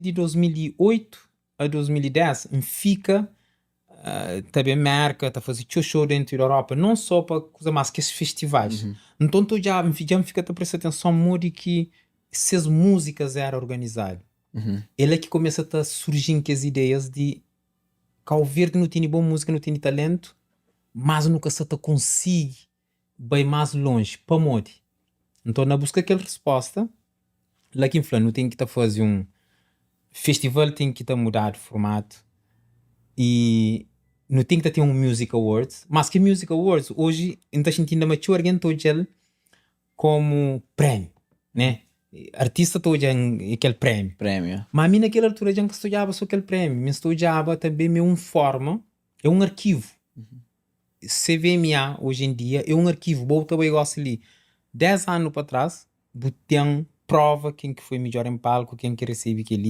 Di 2008 a 2010 N fika ta ben Merka, ta faze txeu show dentu di Europa, non so pa kuza mas kes festivais. Nton ta odjaba, dja N fika ta presta atenson modi ki ses muzikas era organizadu. É la ki kumesa ta surjin kes ideias di Kau Verdi nu tene bon muzika, nu tene talentu, mas nu ka sa ta konsigi bai más lonji. Pamodi? Nton, na buska kel resposta, la ki N fla, nu ten ki ta faze un festival, ten ki ta mudadu formatu i nu ten ki ta ten un Music Awards. Mas ki Music Awards, oji N ta xinti inda ma txeu algen ta odja-l komu prémiu, né? Artista ta odja kel prémiu. Prémiu. Ma mi na kel altura dja N ka sta odjaba so kel prémiu, mi N sta odjaba tanbe ma é un forma, é un arkivu. CVMA oji en dia é un arkivu, bo bu ta bai gosi li 10 anu pa tras bu ten prova ken ki foi midjor en palku, ken ki resebe kel-li.